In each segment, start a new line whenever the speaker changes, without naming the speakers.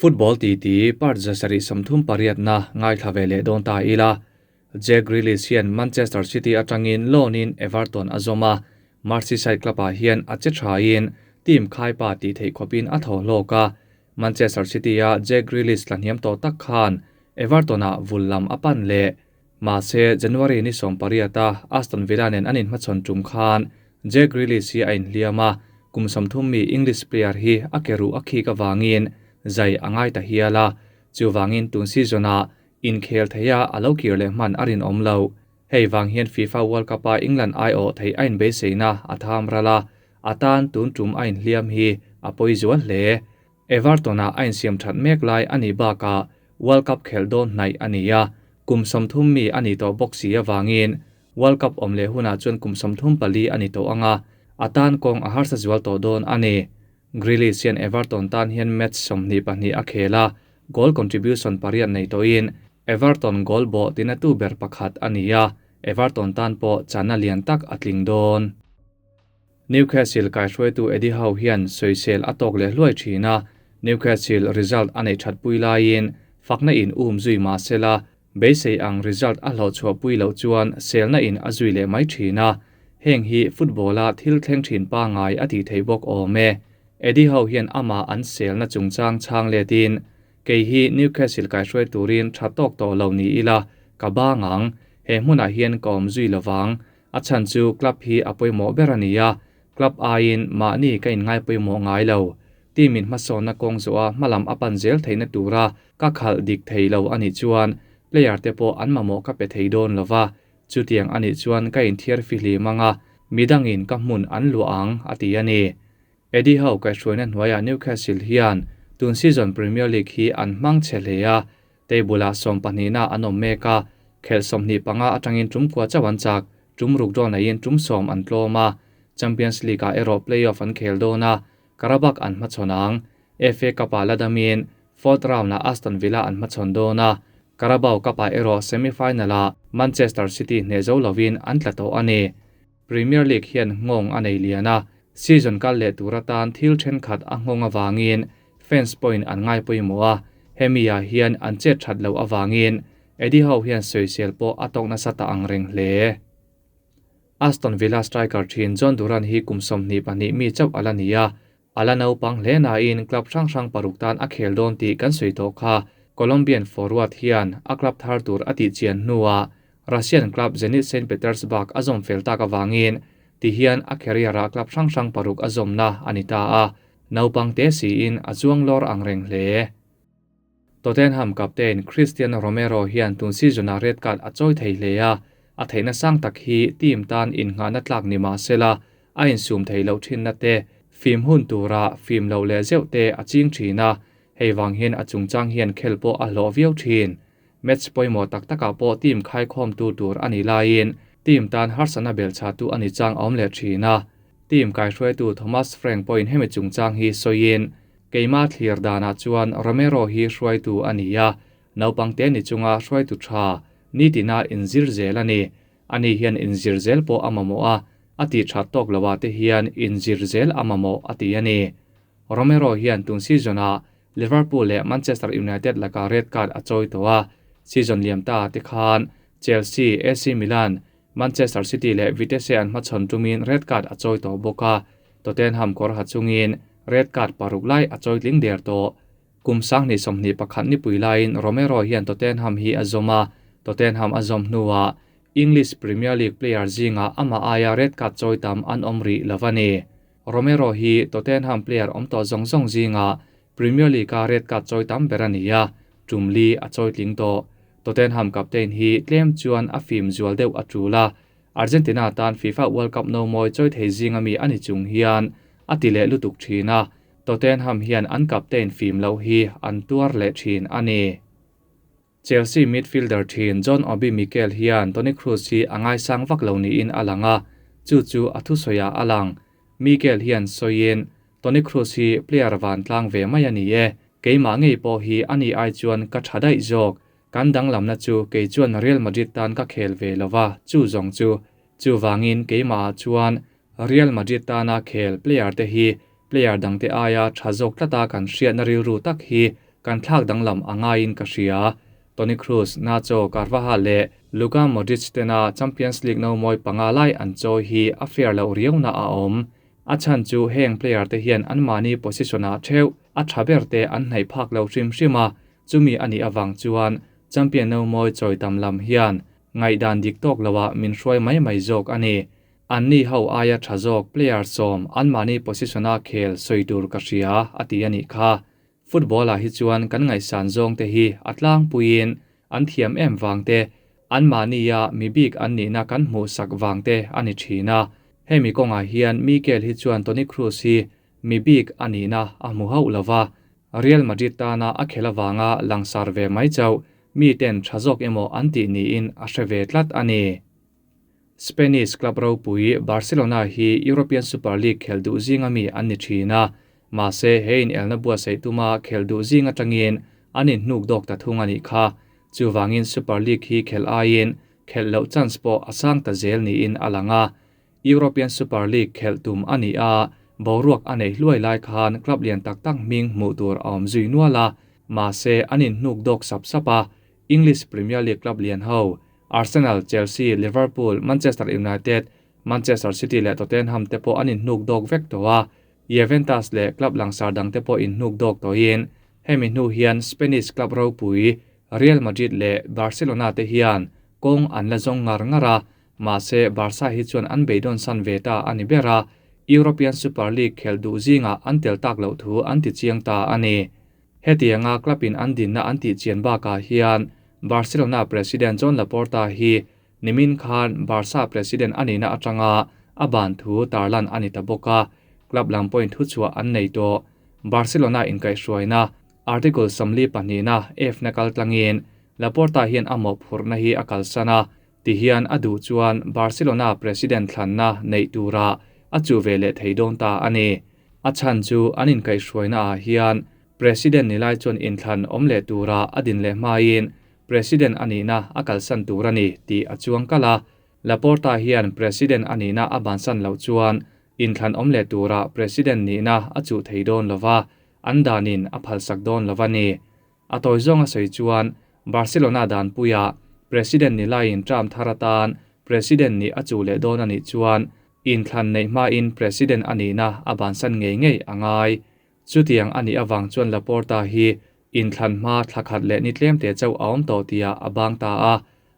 Football titi part 738 na ngaithla ve leh dawn ta ila. Jack Grealish hian Manchester City atangin loan in Everton a zawm a, Merseyside club ah hian a che thain team khaipa tih theih khawpin a tho hlawk a. Manchester City a Jack Grealish tla hniam tawh tak khan Everton ah vul lam a pan leh. Mahse, January ni 18 a Aston Villa nen an inhmachhawn tum khan Jack Grealish hi a inhliam a, kum 30 mi English player hi a ke ruh a khik avangin zai a ngai ta hial a, chuvangin tun season ah inkhel theia a lo kir leh hman a rinawm lo. Hei vang hian FIFA World Cup a England ai awh thei a inbeiseina a tham ral a, a tan tun tum a inhliam hi a pawi zual hle. Everton ah a insiam that mek lai a nih bakah World Cup khelh dawn hnaih a ni a, kum 30 mi a ni tawh bawk si avangin World Cup awm leh hunah chuan kum 34 a ni tawh anga, a tan kawng a harsa zual tawh dawn a ni. Grealish hian Everton tan hian match 22 a khel a, goal contribution 8 nei tawhin Everton goal bawh tina tu ber pakhat a ni a, Everton tan pawh chana lian tak a tling dawn. Newcastle kai hruaitu Eddie Howe hian soisel a tawk leh hluai thin a, Newcastle result a nei that pui laiin fakna in zui ma sela, beisei ang result a hlo chhuah pui lo chuan selna in a zui leh mai thin a, heng hi football a thil thleng thin pa ngai a ti thei bawk awm e. Eddie Howe hian ama an selna chungchang chang letin kei hi Newcastle kai hruai turin tha tawk tawh lo ni ila ka bangang he hmunah hian ka awm zui lovang a chan chu club hi a pawimawh ber ani a, club aiin mahni ka in ngai pawimawh ngai lo. Team in hmasawnna kawng zawh a hmalam a pan zel theihna tura ka khalh dik thei lo ani chuan player te pawh an mamawh ka pe thei dawn lova, chutiang ani chuan ka inthiar fihlim anga midangin ka hmun an luah ang a ti ani. Eddie Howe kai hruaina hnuaiah Newcastle hian tun season Premier League hi an hmang che hle a, table ah 12 na an awm mek a, khel 25 atangin tum kua chauh an chak, tum ruk dawn aiin tum 10 an tlawm a, Champions League ah erawh playoff an khel dawn a, Karabakh an hmachhawn ang, FA Cup ah ladamin fourth round ah Aston Villa an hmachhawn dawn a, Carabao Cup ah erawh semi-final ah Manchester City hne zo lovin an tla tawh ani. Premier League hian ngawng a nei lian a, season kal leh tur atan thil thenkhat a ngawng awangin fans point an ngai pawimawh a, hemi ah hian an chet that lo awangin Eddie Howe hian soisel pawh a tawk nasa ta ang reng hle. Aston Villa striker thin John Duran hi kum 22 mi chauh ala ni a, ala naupang hle na in club hrang hrang paruk tan a khel dawn tih kan sawi tawh kha. Colombian forward hian a club thar tur a tih chian hnuah Russian club Zenit St Petersburg a zawm fel tak awangin ti hian a career ah club hrang hrang paruk a zawmna ani ta a, naupang te siin a chuang lawr ang reng hle. Tottenham captain Cristiano Romero hian tun season a red card a chawi thei hle a, a theihna sang tak hi team tan in nghahna tlak ni ma sela, a insum thei lo thin na te, fim hun tura fim lo leh zeuh te a ching thin a, hei wang hian a chungchang hian khel pawh a hlawh viau thin. Match pawimawh tak takah pawh team khai khawm tu tur ani laiin team tan harsana bel cha tu ani chang a awm leh thin a. Team kai hruaitu Thomas Frank pawhin hemi chungchang hi sawiin keima thlir danah chuan Romero hi hruaitu ani a, naupang te ni chunga hruaitu tha ni tina inzir zel ani. Ani hian inzir zel pawh a mamawh a, a ti tha tawk loah te hian inzir zel a mamawh a ti ani. Romero hian tun season ah Liverpool leh Manchester United laka red card a chawi tawh a, season liam ta te khan Chelsea, AC Milan, Manchester City leh Vitesse an hmachhawn tumin red card a chawi tawh bawk a, Tottenham kawr ha chungin red card paruk lai a chawi tling der tawh. Kum 2021 ni pui laiin Romero hian Tottenham hi a zawm a, Tottenham a zawm hnuah English Premier League player zinga ama aia red card chawi tam an awm rih lovani. Romero hi Tottenham player awm tawh zawng zawng zinga Premier League a red card chawi tam ber ani a, tum li a chawi tling tawh. Tottenham captain hi tlem chuan a fim zual deuh a tul a, Argentina tan FIFA World Cup no mawi chawi thei zinga mi ani chung hian a ti leh lutuk thin a, Tottenham hian an captain fim lo hi an tuar leh thin ani. Chelsea midfielder thin John Obi Mikel hian Toni Kroos hi a ngai sang vak lo niin a lang a, chu chu a thu sawi a lang. Mikel hian sawiin Toni Kroos hi player van tlang ve mai ani e, keimah ngei pawh hi ani ai chuan ka tha daih zawk, kan danglamna chu kei chuan Real Madrid tan ka khel ve lova chu zawng chu. Chu wangin keimah chuan Real Madrid tana khel player te hi player dangte aia tha zawk tlata kan hriatna rilru tak hi kan thlak danglam a ngaiin ka hria. Toni Kroos, Nacho Carvajal leh Luka Modric tena Champions League nomawi panga lai an chawi hi a fair loh riauna a awm. A chhan chu heng player te hian anmahni position ah theuh a tha ber te an hnaih phak lo hrim hrim a, chumi a nih avang chuan champion nomawi chawi tam lam hian ngaihdan dik tawk loah min hruai mai mai zawk a ni. Anni ho aia tha zawk player sawm anmahni position a khel sawi tur ka hria a ti a nih kha. Football ah hi chuan kan ngaihsan zawng te hi a tlangpuiin an thiam em vang te, anmahni a mi bik an nihna kan hmuh sak vang te a ni thin a. Hemi kawngah hian Mikel hi chuan Toni Kroos hi mi bik a nihna a hmu hauh lo va, Real Madrid tana a khel avanga langsar ve mai chauh mi ten tha zawk emaw an tih niin a hre ve tlat a ni. Spanish club ropui Barcelona hi European Super League khelh duh zinga mi an ni thin a, mahse he inelna buatsaih tuma khelh duh zing atangin an inhnuk dawk ta thung a nih kha. Chuvangin Super League hi khelh aiin khelh loh chance pawh a sang ta zel niin a lang a. European Super League khelh tum a ni a, boruak a neih hluai lai khan club lian tak tak hming hmuh tur a awm zui nual a, mahse an inhnuk dawk sap sap a, English Premier League club lian ho Arsenal, Chelsea, Liverpool, Manchester United, Manchester City leh Tottenham te pawh an inhnuk dawk vek tawh a, Juventus leh club langsar dang te pawh inhnuk dawk tawhin hemi hnu hian Spanish club ropui Real Madrid leh Barcelona te hian kawng an la zawng ngar ngar a, mahse Barca hi chuan an beidawn san ve ta a ni ber a, European Super League khelh duh zingah an tel tak loh thu an ti chiang ta a ni. Hetianga club in an dinna an tih chian bakah hian Barcelona president Joan Laporta hi nimin khan Barca president a nihna atanga a ban thu tarlan a ni ta bawk a, club lam pawhin thuchhuah an nei tawh. Barcelona inkaihhruaina Article 42na F na kaltlangin Laporta hian a mawhphurhna hi a kalsan a, tihian a duh chuan Barcelona president thlanna neih turah a chuh ve leh thei dawn ta a ni. A chhan chu an inkaihhruaina ah hian President ni lai chuan inthlan awm leh tura a din leh hmain President a nihna a kalsan tur a ni tih a chuang kalh a. Laporta hian President a nihna a bansan loh chuan inthlan awm leh tura President nihna a chuh thei dawn lova, an danin a phalsak dawn lova ni. A tawi zawng a sawi chuan Barcelona danpuia President ni laiin term thar atan President nih a chuh leh dawn a nih chuan inthlan neih hmain President a nihna a bansan ngei ngei a ngai. Chutiang a nih avang chuan Laporta hi inthlan hma thla khat leh ni tlemte chauh a awm tawh tihah a bang ta a,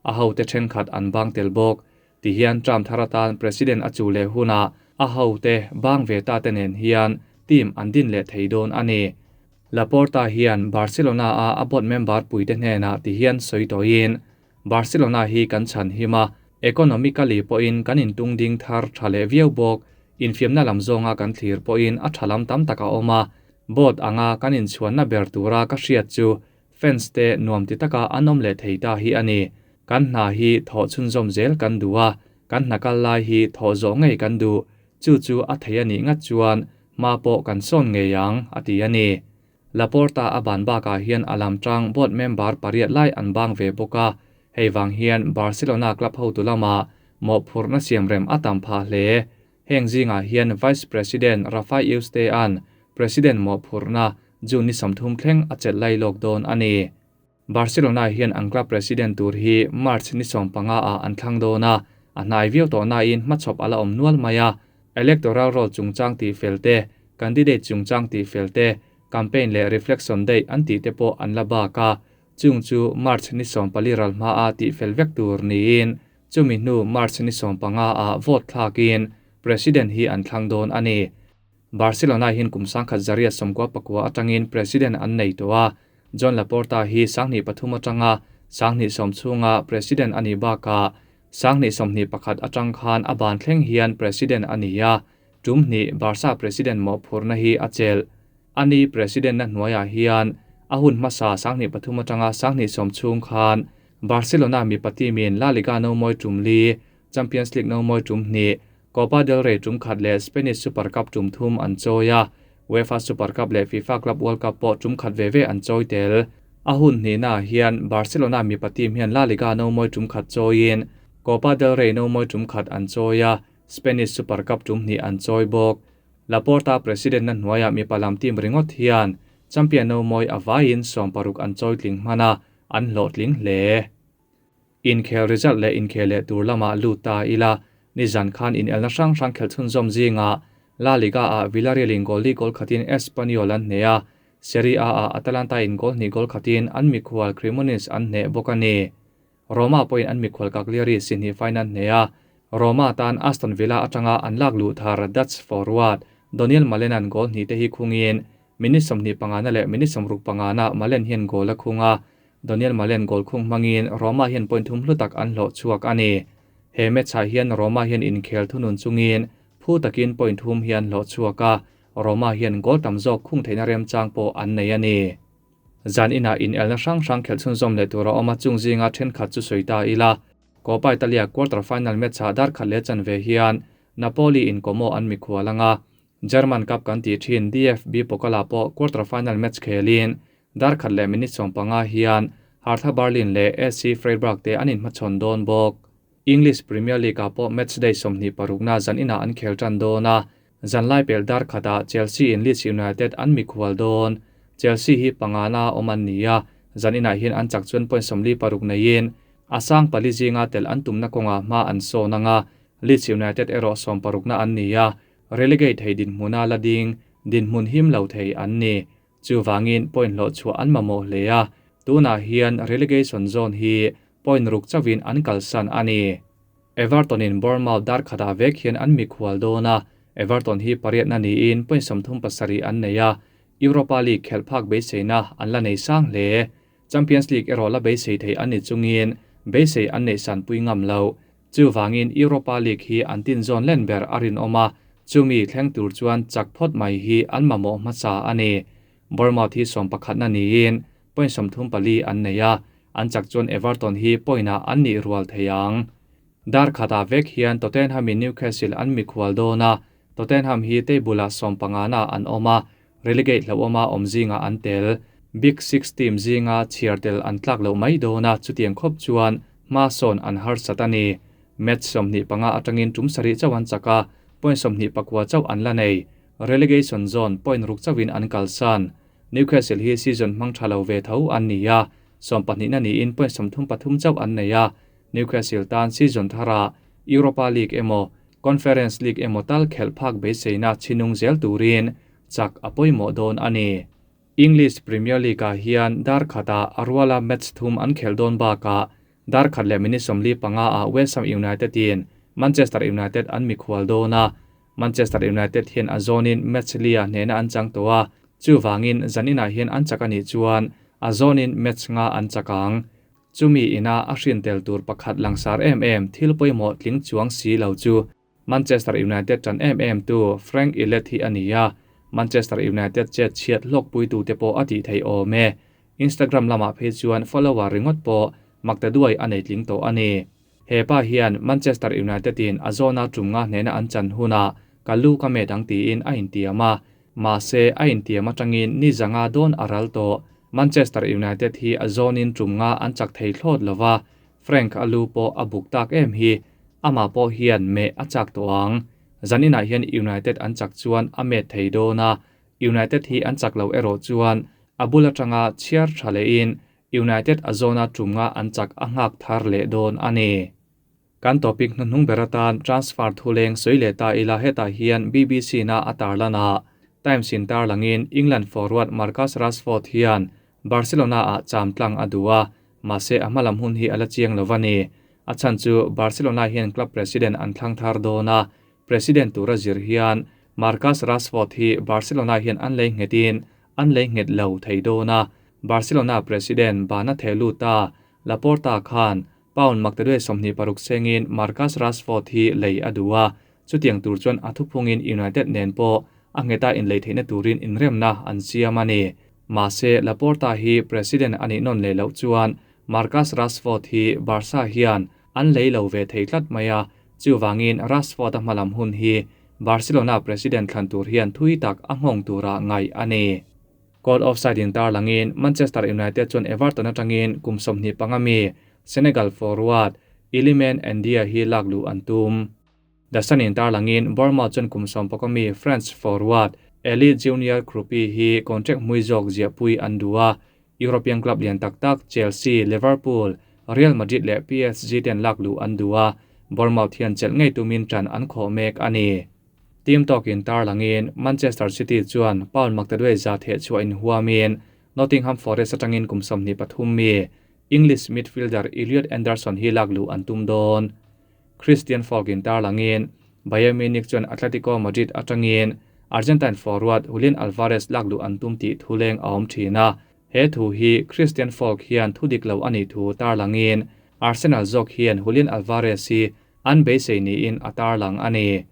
a hote thenkhat an bang tel bawk. Tihian term thar atan President a chuh leh hunah a hote bang ve ta te nen hian team an din leh thei dawn a ni. Laporta hian Barcelona a a board member puite hnenah tihian sawi tawhin, Barcelona hi kan chhan him a, economically pawhin kan intung ding thar tha leh viau bawk, infiamna lam zawnga kan thlir pawhin a tha lam tam tak a awm a, board anga kan inchhuanna ber tura ka hriat chu fans te nuam ti taka an awm leh thei ta hi a ni. Kan hna hi thawh chhunzawm zel kan duh a, kan hna kal lai hi thawh zawh ngei kan duh, chu chu a thei a nih ngat chuan hma pawh kan sawn ngei ang, a ti a ni. Laporta a ban bakah hian a lam tang board member pariat lai an bang ve bawk a, hei vang hian Barcelona club hotu lama mawhphurhna siamrem a tam phah hle. Heng zingah hian Vice President Rafa Yuste-a'n President mawhphurhna June ni 30 thleng a chelh lai lawk dawn a ni. Barcelona hian an club president tur hi March ni 15 ah an thlang dawn a, a hnai viau tawh nain hmachhawp a la awm nual mai a. Electoral roll chungchang tih fel te, candidate chungchang tih fel te, campaign leh reflection day an tih te pawh an la bak a, chung chu March ni 14 ral hmaa tih fel vek tur niin chumi hnu March ni 15 ah vote thlakin president hi an thlang dawn a ni. Barcelona hian kum 1999 atangin president an nei tawh a, Joan Laporta hi 2003 atanga 2010 chhunga president a nih bakah 2021 atang khan a ban thleng hian president a ni a, tum hnih Barca president mawhphurhna hi a chelh. Ani president na hnuaiah hian a hun hmasa 2003 atanga 2010 chhung khan Barcelona mipa team-in La Liga no mawi tum li, Champions League no mawi tum hnih, Copa del Rey tum khat leh Spanish Super Cup tum thum an chawi a, UEFA Super Cup leh FIFA Club World Cup pawh tum khat ve ve an chawi tel. A hun hnihnaah hian Barcelona mipa team hian La Liga no mawi tum khat chawiin Copa del Rey no mawi tum khat an chawi a, Spanish Super Cup tum hnih an chawi bawk. Laporta president na hnuaiah mipa lam team ringawt hian Champion nomawi a vaiin 60 an chawi tling hman a, an hlawhtling hle. Inkhel result leh inkhel leh tur lamah lut ta ila, nizan khan inelna hrang hrang khelh chhunzawm zingah La Liga ah Villarreal in goal li goal khatin Espanyol an hneh a, Serie A ah Atalanta in goal hnih goal khatin an mikhual Cremonese an hneh bawk a ni. Roma pawhin an mikhual Cagliari sihnih fain an hneh a, Roma tan Aston Villa atanga an lak luh thar Dutch forward Donyell Malen-a'n goal hnih te hi khungin minute 25 na leh minute 65 na Malen hian goal a khung a, Donyell Malen goal khung hmangin Roma hian point thum hlu tak an hlawh chhuak a ni. He match-ah hian Roma hian inkhel thunun chungin phu takin point thum hi an hlawh chhuak a, Roma hian goal tam zawk khung theihna remchang pawh an nei a ni. Zan inah inelna hrang hrang khelh chhunzawm leh tur a awm a, chung zinga thenkhat chu sawi ta ila. Coppa Italia quarter final match-ah dar khat leh chanve hian Napoli in Como an mikhual ang a, German Cup kan tih thin DFB Pokal-ah pawh quarter final match khelin dar khat leh minute 15 hian Hertha Berlin leh SC Freiburg te an inhmachhawn dawn bawk. English Premier League-ah pawh match day 26 na zan inah an khel tan dawn a, zanlai pel dar khatah Chelsea in Leeds United an mikhual dawn. Chelsea hi pangana awm an ni a, zan inah hian an chak chuan point 46 neiin a sang pali zinga tel an tumna kawnga hma an sawn anga, Leeds United erawh 60 na an ni a, relegate thei dinhmuna la ding dinhmun him lo thei an ni. Chuwangin point hlawh chhuah an mamawh hle a, tunah hian relegation zone hi point ruk chawin an kalsan a ni. Everton in Bournemouth dar khatah vek hian an mikhual dawn a, Everton hi pariat na niin point 37 an nei a, Europa League khelh phak beiseina an la nei sang hle. Champions League erawh la beisei thei an ni chungin beisei an nei san pui ngam lo. Chuwangin Europa League hi an tin zawn len ber a rin awm a, chumi thleng tur chuan chak phawt mai hi an mamawh hmasa a ni. Bournemouth hi 11 na niin point 34 an nei a, an chak chuan Everton hi point ah an nih rual thei ang. Dar khatah vek hian Tottenham in Newcastle an mikhual dawn a, Tottenham hi table ah 15 na an awm a, relegate hlo awma awm zinga an tel. Big Six team zinga chhiar tel an tlak lo mai dawn a, chutiang khawp chuan hma sawn an harsat a ni. Match 25 atangin tum sarih chauh an chak a, point 24 chauh an la nei. Relegation zone point ruk chauhin an kalsan. Newcastle hi season hmang tha lo ve tho an ni a, 12 na niin point 33 chauh an nei a. Newcastle tan season thara Europa League emaw Conference League emaw tal khelh phak beiseina chinung zel turin chak a pawimawh dawn a ni. English Premier League ah hian dar khatah Arwala match thum an khel dawn bakah dar khat leh minute 45 ah West Ham United in Manchester United an mikhual dawn a. Manchester United hian a zawnin match lia hnena an chang tawh a, chuwangin zaninah hian an chak ani chuan a zawnin match nga an chakang. Chumi ina a hrin tel tur pakhat langsar em em thil pawimawh tling chuang si lo chu Manchester United tan em em tu Frank Illet hi ani a. Manchester United chet chhiat hlawk pui tu te pawh a tih thei awm e. Instagram lamah phei chuan follower ringawt pawh makta duai a nei tling tawh a ni. He pa hian Manchester United in a zawna tum nga hnena an chan huna kalu ka me dang tiin a intiam a, mahse a intiam atangin ni zanga dawn a ral tawh. Manchester United hi a zawnin tum nga an chak thei thlawt lova, Frank alu pawh a buk tak em hi, ama pawh hian me a chak tawh ang. Zaninah hian United an chak chuan a met thei dawn a, United hi an chak lo erawh chuan a bul atanga chhiar tha lehin United a zawna tum nga an chak a nghak thar leh dawn a ni. Kan topic hnuhnung ber atan transfer thuleng soi leh ta ila hetah hian BBC na a tarlana Times in tarlangin England forward Marcus Rashford hian Barcelona ah cham tlang a dua, mahse a hmalam hun hi ala chiang lo ani. A chan chu Barcelona hian club president an thlang thar dawn a, president tura zir hian Marcus Rashford hi Barcelona hian an lei nghetin an lei nghet lo thei dawn a. Barcelona president Bana Theluta Laporta khan pound maktaduai 26 sengin Marcus Rashford hi lei a dua, chutiang tur chuan a thuphungin United nen pawh a ngheta in lei theihna turin inremna an siam a ni. Mahse Laporta hi president ani non le lo chuan Marcus Rashford hi Barca hian an lei lo ve thei tlat mai a, chuwangin Rashford a hmalam hun hi Barcelona president thlan tur hian thui tak a nghawng tura ngai a ni. Goal offside in tarlangin Manchester United chuan Everton atangin kum 25 mi Senegal forward Iliman Ndiaye hi laklu an tum. The Sun in tarlangin Bournemouth chuan kum 11 mi French forward Eli Junior Kroupi hi contract hmui zawk ziahpui an duh a, European club lian tak tak Chelsea, Liverpool, Real Madrid leh PSG ten lak luh an duh a, Bournemouth hian chelh ngei tumin ṭan an khawh mek a ni. Team tawkin tarlangin Manchester City chuan Paul Maktaduai za theh chhuah inhuamin Nottingham Forest atangin kum 23 mi English midfielder Elliot Anderson hi lak luh an tum dawn. Christian Falk in tarlangin Bayern Munich chuan Atletico Madrid atangin Argentine forward Julian Alvarez lak luh an tum tih thuleng a awm thin a. He thu hi Christian Falk hian thu dik lo a nih thu tarlangin Arsenal zawk hian Julian Alvarez hi an beisei niin a tarlang a ni.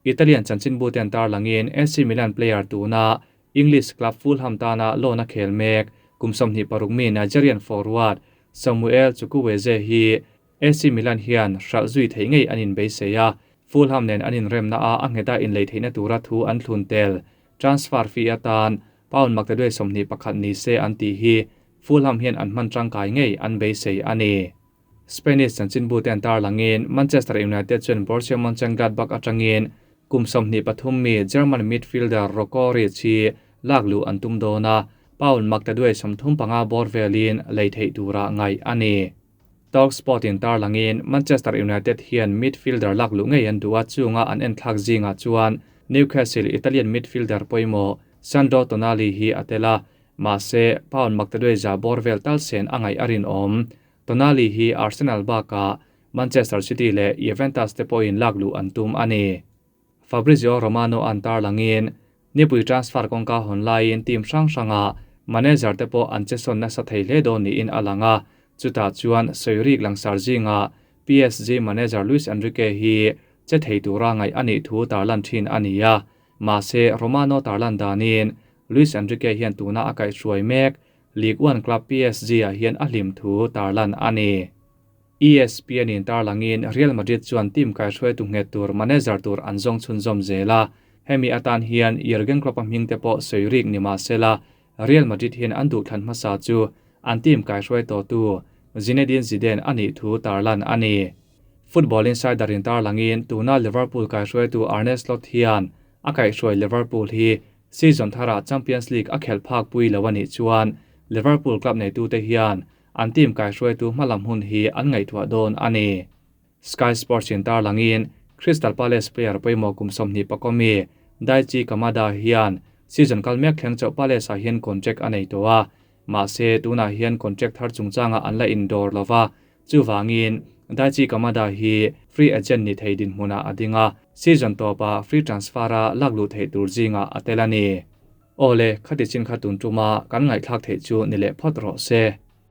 Italian chanchinbu ten tarlangin AC Milan player tuna English club Fulham tana loan a khel mek kum 26 mi Nigerian forward Samuel Chukwueze hi AC Milan hian hralh zui thei ngei an inbeisei a, Fulham nen an inremna a a ngheta inlei theihna tura thu an thlun tel. Transfer fee atan pound maktaduai 21 ni se an tih hi Fulham hian an hman tangkai ngei an beisei a ni. Spanish chanchinbu ten tarlangin Manchester United chuan Borussia Mönchengladbach atangin kum 23 mi German midfielder Rocco Reitz hi lak luh an tum dawn a, pound maktaduai 35 bawr velin lei theih tura ngaih a ni. Talksport in tarlangin Manchester United hian midfielder lak luh ngei an duh a, chunga an en thlak zinga chuan Newcastle Italian midfielder pawimawh Sandro Tonali hi a tel a, mahse pound maktaduai za bawr vel tal sen a ngaih a rinawm. Tonali hi Arsenal bakah Manchester City leh Juventus te pawhin lak luh an tum a ni. Fabrizio Romano an tarlangin nipui transfer kawngka hawn laiin team hrang hranga manager te pawh an che sawn nasa thei hle dawn niin a lang a, chutah chuan sawirik langsar zinga PSG manager Luis Enrique hi che thei tura ngaih a nih thu tarlan thin a ni a, mahse Romano tarlan danin Luis Enrique hian tuna a kaihhruai mek Ligue 1 club PSG ah hian a hlim thu tarlan a ni. ESPN in tarlangin Real Madrid chuan team kaihhruai tu nghet tur manager tur an zawng chhunzawm zel a, hemi atan hian Jurgen Klopp a hming te pawh sawirik ni mahsela Real Madrid hian an duh thlan hmasa chu an team kaihhruai tawh tu Zinedine Zidane a nih thu tarlan a ni. Football Insider in tarlangin tuna Liverpool kaihhruai tu Arne Slot hian a kaihhruai Liverpool hi season thara Champions League a khelh phak pui lo a nih chuan Liverpool club nei tu te hian an team kaihhruai tu hmalam hun hi an ngaihtuah dawn a ni. Sky Sports in tarlangin Crystal Palace player pawimawh kum 21 mi Daichi Kamada hian season kal mek thleng chauh Palace ah hian contract a nei tawh a, mahse tunah hian contract thar chungchanga an la indawr lova, chuwangin Daichi Kamada hi free agent ni thei din hmuna a ding a, season tawpa free transfer a lak luh theih tur zinga a tel a ni. Awle, khati chin kha tun tuma kan ngaihthlak theih chu ni leh phawt rawh se.